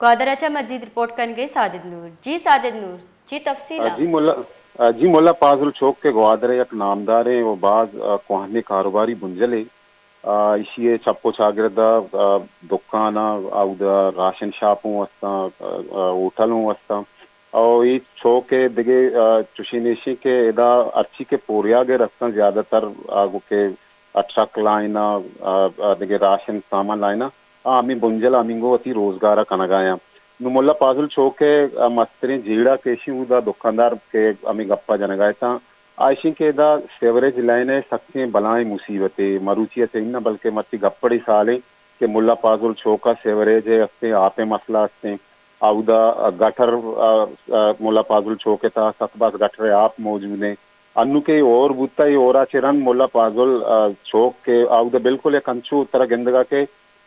گوادر ءَ چہ مزید رپورٹ کنگ ءَ ساجد نور۔ جی ساجد نور، چی تفصیل آ، جی ملا، آ، جی ملا پازل چوک کہ گوادر ءِ یک نامداریں و باز، آ، کوہنیں کاروباری بنجلے۔ آ، ایشی ءِ چپ و چاگرد ءَ، آ، دکان ءَ، اودا راشن شاپ اوں استاں، آ، آ، ہوٹل اوں استاں۔ او اے چوک ءِ دگہ، آ، چوشیں ایشیں کہ ادا ہرچی کہ پوریاگ ءِ رستاں زیادہ تر آ گوں کہ آ ٹرک لائن ءَ، آ، آ دگہ راشن سامان لائن ءَ، آ ہمے بنجل ءَ ہمینگو وتی روزگار ءَ کنگ ءَ آں۔ نوں ملا پازل چوک ءِ، آ، مستریں جیڑہ کہ ایشی اودا دکاندار کہ ہمے گپ ءَ جنگ ءَ اتاں، آ ایشیں کہ ادا سیوریج لائن ءِ سکیں بلاہیں مصیبتے، مروچی ءَ چہ اناں بلکہ مرچی گپڑے سالیں کہ ملا پازل چوک ءَ سیوریج ءِ استیں، آپ ءِ مسئلہ استیں۔ اودا گٹر، آ، آ، ملا پازل چوک ءِ تہا سک باز گٹر ءِ آپ موجود ایں۔ انوں کہ اے ہور بوتہ، اے ہور ءَ چہ رند ملا پازل، آ، چوک کہ اودا بالکل یک انچو ترا گندگ ءَ کہ،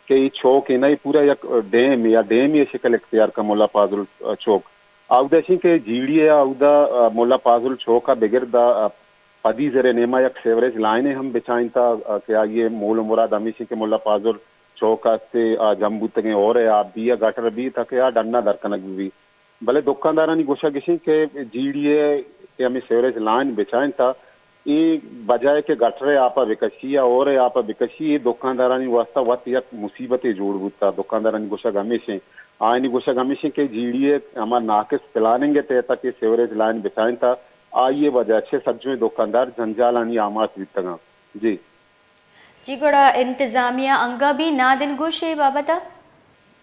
کہ اے چوک اے نہ، اے پورا یک ڈیم یا ڈیمے ءِ شکل اختیار کن ملا پازل، آ، چوک۔ اودا ایشیں کہ جیڑی ءَ اودا، آ، ملا پازل چوک ءَ بگر داں، آ، پدی زر ءِ نیما یک سیوریج لائنے ہم بچائینتا، آ، کہ آئی ءِ مول و مراد ہمیش ایں کہ ملا پازل چوک ءَ است ءِ آ جم بوتگیں ہور ءِ آپ بی یا گٹر بی تاکہ آ ڈن ءَ در کنگ بہ بی۔ بلے دکاندارانی گوشگ اش ایں کہ جیڑی ءِ کہ ہمے سیوریج لائن بچائینتا، اے بجائے کہ گٹر ءِ آپ ءَ بکشی یا ہور ءِ آپ ءَ بکشی، اے دکاندارانی واستہ وت یک مصیبتے جوڑ بوتا۔ دکاندارانی گوشگ ہمیش ایں۔ آیانی گوشگ ہمیش ایں کہ جیڑی ءِ ہما ناقص پلاننگ ءِ تحت ءَ کہ سیوریج لائن بچائینتا، آئی ءِ وجہ چہ سجویں دکاندار جنجالانی آماچ بیتگاں۔ جی۔ جی گڑا انتظامیہ انگا بی نا دلگوش اے بابت ءَ؟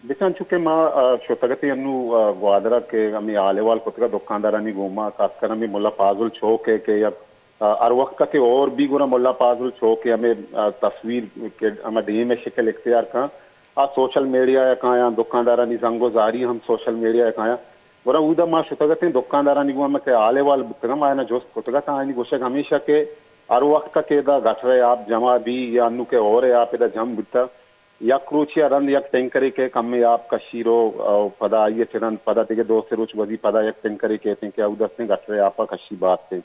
بچان چونکہ ما، آ، شتگ اتیں انوں، آ، گوادر ءَ کہ ہمے حال احوال کتگ ءَ دکاندارانی گوما، خاص کر ہمے ملا پازل چوک ءِ کہ یک، آ، ہر وقت ءَ کہ ہور بی گڑا ملا پازل چوک ءِ ہمے، آ، تصویر کہ ہما ڈیم ءِ شکل اختیار کن، آ سوشل میڈیا ءَ کایاں، دکاندارانی زنگ و زاری ہم سوشل میڈیا ءَ کایاں۔ گڑا اودا ما شتگ اتیں دکاندارانی گوں ہم کہ حال احوال بوتگ، ما آیانا جست کتگ ات، آیانی گوشگ ہمیش ات کہ ہر وقت کہ ادا گٹر ءِ آپ جمع بی یا انوں کہ ہور ءِ آپ ادا جم بوتگ، یک روچے ءَ رند یک ٹینکرے کہ کمے آپ کشی رو، او پدا آئی ءَ چہ رند پدا دگہ دو سے روچ گوزی پدا یک ٹینکرے کیتیں کہ اود استیں گٹر ءِ آپ ءَ کشی بارتیں۔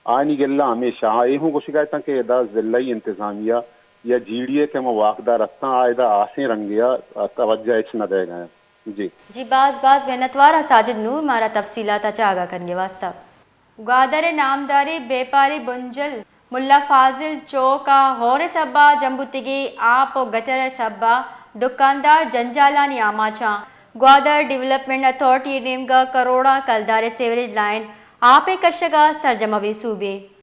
آیانی گلہ ہمیش ءَ، آ اے ہوں گوشگ ءَ اتاں کہ ادا ضلعی انتظامیہ یا جیڑی ءِ کہ ہما واکدار استاں، آ ادا ہاسیں رنگے ءَ توجہ ہچ نہ دئیگ ءَ انت۔ جی۔ جی باز باز منتوار آں ساجد نور مارا تفصیلات ءَ چہ آگاہ کنگ ءِ واستہ۔ گوادر ءِ نامداریں بیپاری بنجل ملا فاضل چوک ءَ ہور ءِ سبب ءَ جم بوتگیں آپ ءُ گٹر ءِ سبب ءَ دکاندار جنجالانی آماچ آں۔ گوادر ڈویلپمنٹ اتھارٹی ءِ نیمگ ءَ کروڑاں کلدار ءِ سیوریج لائن آپ ءِ کشگ ءَ سرجم ءَ بے سوبیں۔